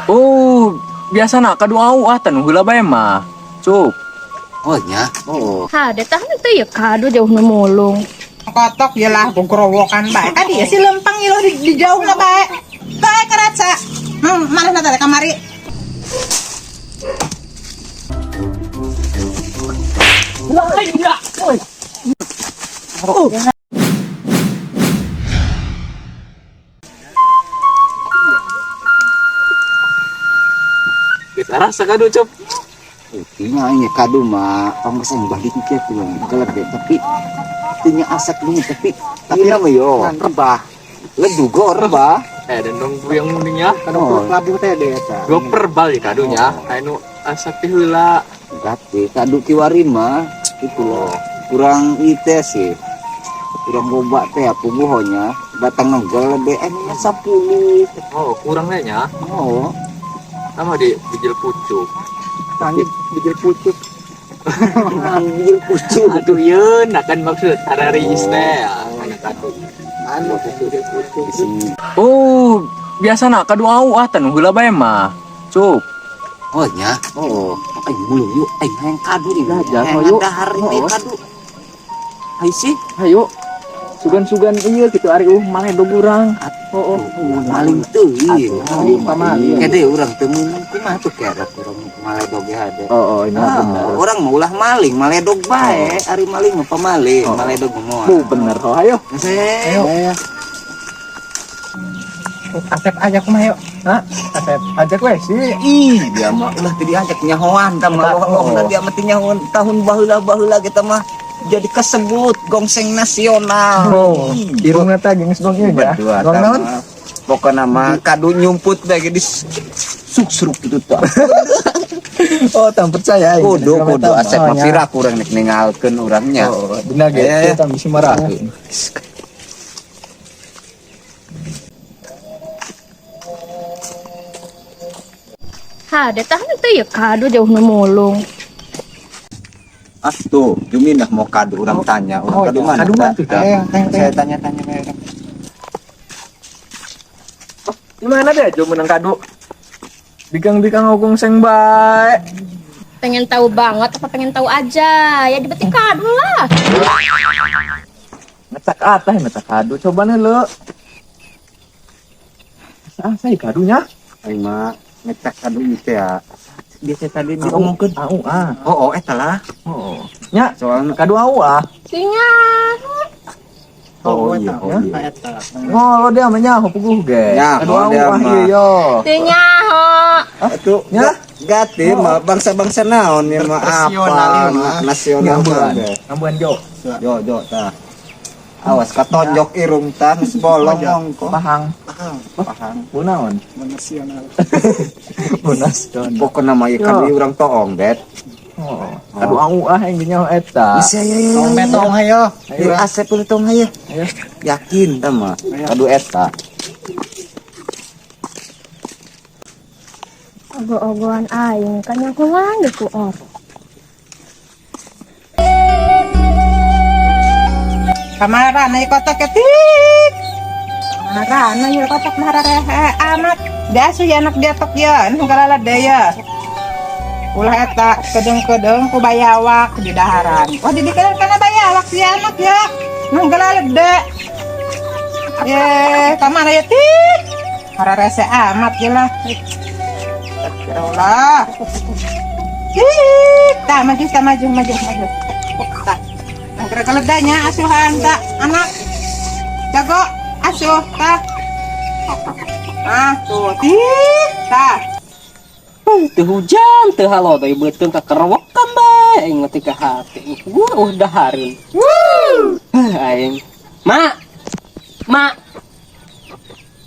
Oh, biasa nak kadu au ah tanu heula bae mah. Cup. Oh nya. Oh. Hade tah teu ya kadu jauh nu mulung. Kotok ya lah gorowokan bae. Tadi ya si lempang ieu di jauh na bae. Bae karatsa. Mana na tadi kamari? Geus rasa kadu, Cup. Nya ini kadu mah pangsa yang balik ke tuh gelap deh, tapi tinya asak dulu tapi nama yo rebah ledugo rebah Eh, dan dong yang mundingnya Oh. Labu teh deh eta. Gue perbal ya kadunya. Anu asak teh heula. Berarti kadu kiwari mah itu loh kurang ite sih kurang boba teh apa buhonya batang nonggol lebih ini 10. Oh, kurang deh nya. Oh. Sama di bijil pucuk. Tanya bijil pucuk. Ambil pucuk. Aduh yeun akan maksud hararis teh anu kadu. Anu bijil pucuk. Oh, biasa nak kadu au ah tanu heula bae mah. Cup. Oh nya. Oh, aing mulung yuk, aing hayang kadu ini. Dah, Hayang yuk. dahar ini Oh. kadu. Hai sih. Hayu. Sugan-sugan ieu kitu ari maledog urang. Oh, maling teuing. Atuh, pamali. Kede urang teu meunang kumaha tuh kerek urang maledog ge hade. Oh, oh, ini Ah, bener. orang mah ulah maling, maledog bae. Ari maling mah pamaling, Oh. maledog mah moal. Bu bener. Oh, ayo. Ayo. Asep aja kumaha yuk. Hah? Asep. Ajak we sih. Ih, dia mah ulah teu diajak nyahoan tah mah. Oh. Oh, dia mah teu nyahoan tahun baheula-baheula kita mah jadi kesebut gongseng nasional. Oh, irungna teh geus gong ieu ya. Berdua Gong naon? tah mah. Pokokna mah kadu nyumput bae ge di suksruk gitu tah. Oh, tang percaya aing. Kudu kudu Asep Oh, mah nya. pira kurang nek ningalkeun urangnya. Oh, dina ge Eh. tang bisi marahin. Hade tah teu ya kadu jauh nu mulung. Ah tuh, Juminah mau kadu urang tanya, urang Oh, kadu iya. mana? Kadu mana Tah? tuh, Tah? Saya tanya-tanya mereka. Di mana deh jo menang kadu? Bikang-bikang gongseng bae. Pengen tahu banget apa pengen tahu aja? Ya dibetik kadu lah. Ngecak atah ngecak kadu coba nih lo. Ah, saya kadunya. Aing mah ngecek kadu itu ya. Biasa tadi diomongkeun. Au ah. Oh, oh eta lah. Oh. Nya, Soalna kadu au ah. Tinggal. Oh, iya, oh iya. Ngolo dia mah nyaho puguh ge. Nyaho Kadu au dia ah mah. ieu yo. Tinggal. Itu Nya. gati mah bangsa-bangsa naon ya mah apa Nasional ieu mah. nasional Ngambuan. mah. Ngambuan jo. Jo jo tah. Awas katonjok irung tah geus bolong ongko. Pahang. Pahang. Kunaon? Nasional. Bonas don. Pokokna mah ieu kadu urang toong bet. Oh. Kadu au ah yang nyaho eta. Bisa ya ya. Tong betong hayo. Ayo Asep ulah tong hayo. Ayo. Yakin tah mah. Kadu eta. Ogo-ogoan aing kan yang kulang gitu or. Kamarana ieu kotok ya tik. Kamarana ieu kotok mah rehe amat. Diasuh ya anak diatok ya, nu galalade ya. Ulah eta kedeng-kedeng ku bayawak di daharan. Wah di dikeun kana bayawak si anak ya. Nu galalade. Ye, kamana ya tik. Hararese amat ya lah. Astagfirullah. Tik, tah maju, tah maju, maju, maju. Tah. Nah, kira keledanya asuhan tak anak. Jago asuh tah. Ah, tuh tik, tah. Teu hujan, teu halo deui beuteung ka kerewekan bae aing mah teu ka hati. Gua udah dahareun. Aing. Ma. Ma.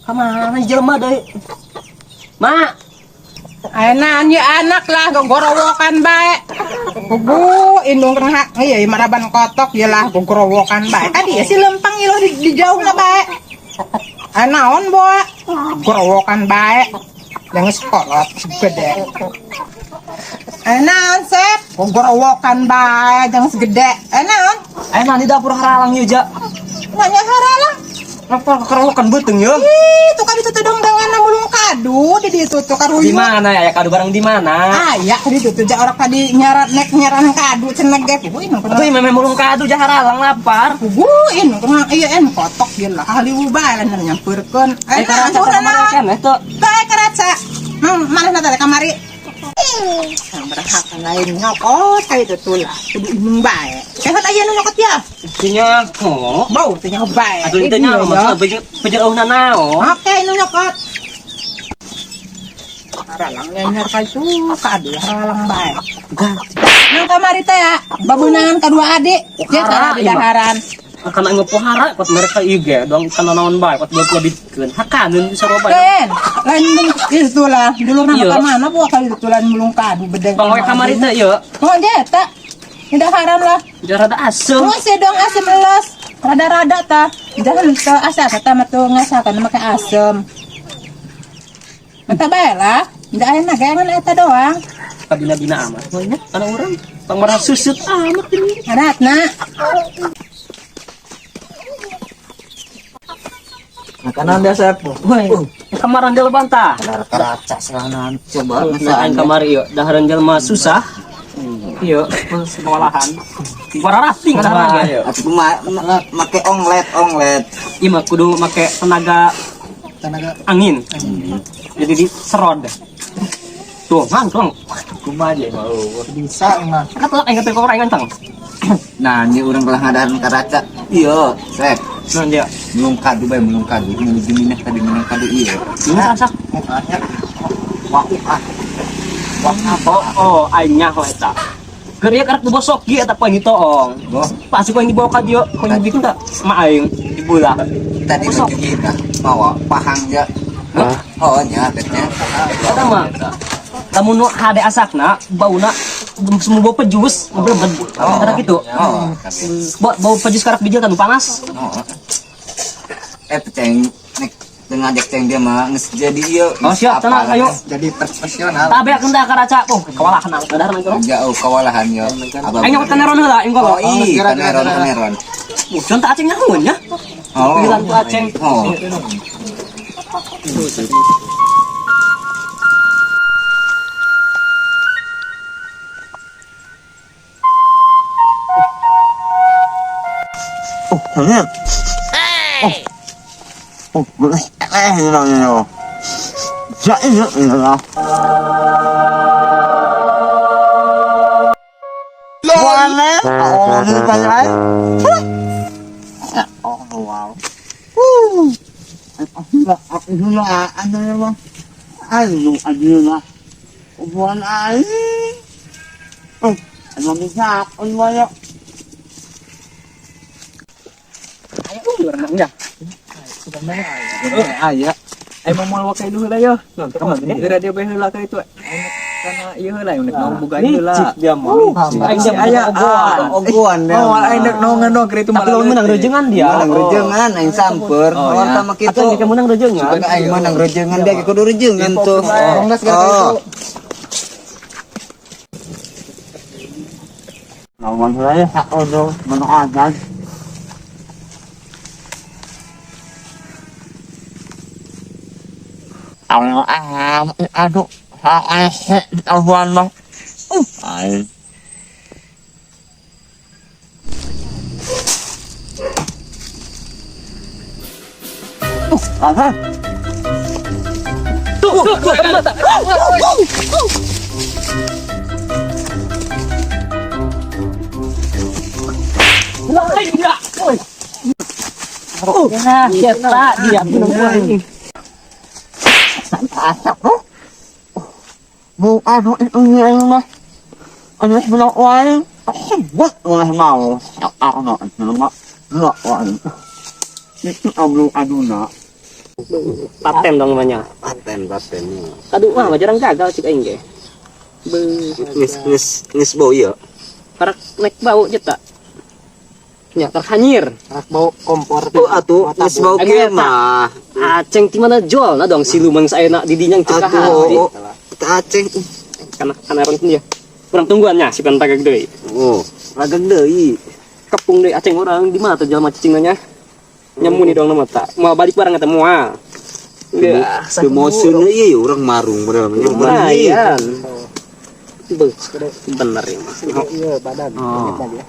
Ka mana jelema deui? Ma. Ayeuna ya anak lah gogorowokan bae. Kubu indung kena iya maraban kotok ya lah gogorowokan bae. Tadi ya si lempang ieu di jauh na bae. Naon boa? Gorowokan bae. Jangan sekolot gede. Naon sep? Gogorowokan bae jangan segede. Naon? Aing mah di dapur haralang ieu ja. Nanya haralang. Apa kerowokan beuteung ye? Ih, tuh kali itu dong dengan mulung kadu di ditu tuh karuyu. Di mana ya kadu barang di mana? Aya di ditu ja orang tadi nyarat nek nyaran kadu cenah ge. Puguh inung Atuh memang mulung kadu jaharalang lapar. Puguh inung kumaha ieu en kotok ieu lah ahli ubah lah nyampeurkeun. Eh, Eh, karaca nah, kan eta. Teh karaca. Mana teh kamari? Berahakan lain nyokot kayak itu tuh lah kudu inung bae. Eh, kan aya nu nyokot ya? Nya oh. Bau teh nyaho bae. Atuh teh nyaho maksudna bejer eueuh nanaon. Oke, nu nyokot. Haralang nyer ka itu kadu haralang bae. Nang kamari teh ya, babunangan kedua adik. Dia tara di daharan. Kana ngopohara kot mereka ieu ge dong kana naon bae kot lebihkeun. Hakaneun bisa bae. Lain, lain itu lah. Dulu Iya. nama mana buah kali itu lain mulung kadu bedeng. Pangwe kamari teh ieu. Oh, dia eta. Di daharan lah. Rada asem. Oh, sih dong asem elos. Rada-rada ta. Jangan ke asa kata mah tuh ngasakan make asem. Mata bae lah. Ndak enak gengan eta doang. Kabina-bina amat. Nya kana urang tong marah susut amat ini. Aratna. Makanan dia Sep. Woi, kamaran jelema bantah. Karaca selanan coba Nah, kamari ieu dahareun jelema susah. Ieu kewalahan. Wararating dahareun ge. Atuh make onglet onglet. Ieu mah kudu make tenaga Tenaga angin. Jadi diserod. Tuh, ngantong. Kumaha je mau. bisa mah. Katelak aing teh orang ngantong. Nah, ini orang telah ngadahan karaca. Iya, Sep. Nah, dia. Mulung kadu bae mulung kadu. Menuju minah tadi mulung kadu iya. Ini asak. Wah, ah. Wah, oh, oh, aing nyaho eta. Keur ieu karek dibosok ge eta poe toong. Boh, Pasti koe dibawa ka dieu, koe dibikin tak sama aing dibulah. tadi Bosok. menuju minah mawa pahang ya. Oh, nya tetnya. Eta mah lamun nu hade asakna bauna semua bau pejus ngeblebet. Karena gitu. Oh, tapi. Bau pejus karak bijil kan panas. Oh. Eh, ceng nek tengah dek ceng dia mah geus jadi ieu. Oh, siap, tenang, ayo. Jadi profesional. Tabe kendah karaca. Oh, kewalahan aku dadar mah itu. Jauh kawalahan yo. Aing nyokot kaneron heula aing Oh, kalau. ih, kaneron kaneron. Muncul tak aceng nyahoeun nya. Oh. Panggilan ku aceng. Oh. Aya. Ai mau moal wakai dulu lah yo. Geura dia bae heula ka itu. Kana ieu heula yang nek naon boga heula. Dia mah. Aing Si aya ogoan. Ogoan dia. Oh, aing nek naon dong keur itu Tapi lamun menang rejengan dia. Menang rejengan aing samper. Oh, Oh, ya. tama kitu. Atau jika menang rejengan. Suka aing menang rejengan dia kudu rejengan tuh. Oh, enggak segera itu. Lawan saya hak odo menang. Tuh, tuh, tuh, tuh. Lain enggak. Woi. Ya, kita dia aing. Paten dong namanya. Paten paten. Aduh, wah jarang gagal cik aing ge. Geus geus geus bau ieu. Karak nek bau jeta. Nya karak hanyir. Bau kompor. Tuh atuh geus bau kieu mah. Aceng ti mana jual na dong siluman saya nak didinya cek Atuh. Kita aceng. Kana kana ron dia. Kurang tungguannya si pentagag deui. Oh, lageng deui. Kepung deui aceng orang di mana tuh jelema cicing nanya. Nyamuni dong nama tak. Mau balik bareng eta moal. Ya, Teu moseun ieu urang marung bener. lumayan. Beuh, bener ya mas. Iya, badan. Oh. Lagi ya.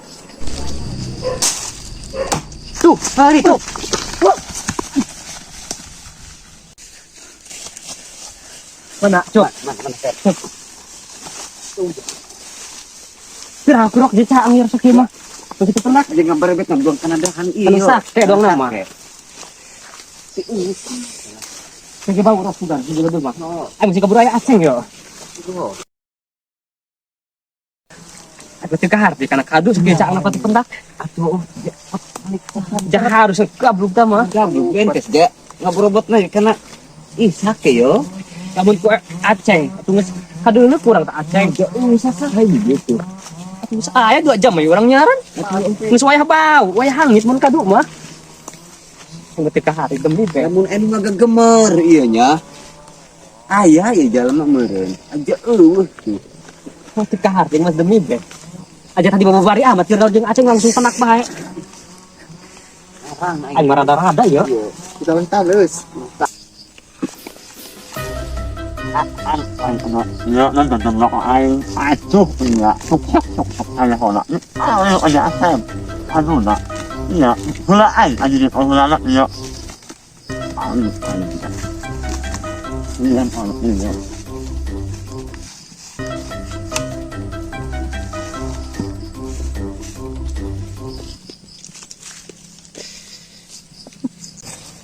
Tuh, lari tuh. Mana, cok? Mana, mana, Kira aku rok jeca angir sakit mah. Begitu pernah. Aja ngabarebet ngabuang kana dahan ieu. Anu sake dong nama. Sige bau rok sudah, sige lebih mah. Aing sih kabur aya aceng yo. Aku teu kaharti kana kadu sakieu cang na pati pendak. Atuh, jangan harus gablug tah mah. Gablug bentes ge ngaborobot na kana ih sake yo. Lamun ku aceng, atuh geus kadeuleu kurang tak aceng. Jauh saha gitu. Atuh geus aya 2 jam we urang nyaran. Geus wayah bau, wayah hangit mun kadu mah. Teu kaharti demi be. Lamun anu ngagegemer ieu nya. Aya ieu jalma meureun. Aja eueuh tuh. Mah teu kaharti mas demi be. Aja tadi babari amat kira jeung aceng langsung penak bae. Aing mah rada-rada ya. Kita bentar, Lus.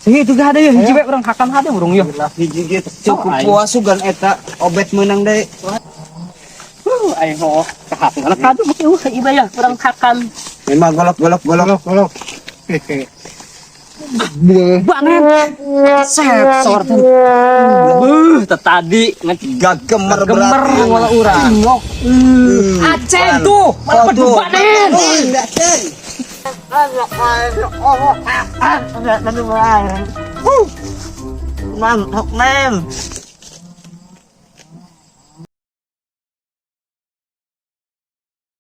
Sih itu gak ada ya, hiji we urang hakan hade urang ya. Hiji ge cukup puas sugan eta obet meunang deui. Aing ho kahakan anak kadu mah eueuh ieu ya urang hakan. Memang golok golok golok. Golok. Banget. Sep sorten. Beuh, tadi Gagemer gemer berarti. wala urang. Aceng tuh, malah Tuh. banen. Mantap, men.